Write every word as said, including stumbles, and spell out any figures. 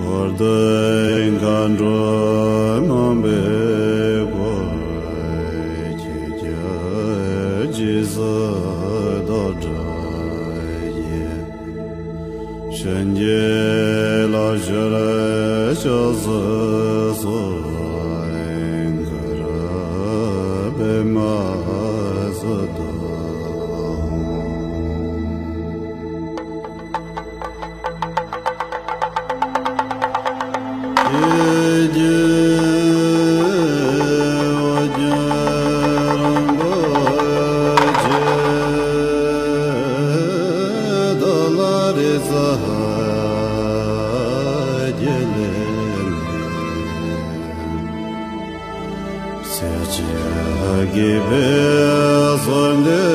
བར་དོའི་མཁའ་འགྲོ་མང་པོས་བསྐོར། ཁྱེད་ཀྱི་རྗེས་སུ་བདག་སྒྲ་བགྱི། བྱིན་གྱིས་བརླབ་ཕྱིར་ཕྱག་འཚལ་སོ། གུ་རུ་པདྨ་སིདྡྷི་ཧཱུྃ། ཡེ་ཇེ་ཝ་ཇེ་རིན་པོ་ཆེ་ཏཱ་ལ་རེ་ཙ་ཧ་ཇེ་ལེ་མེ། ཚེ་གཅིག་དགེ་བའི་བསོད་བདེ།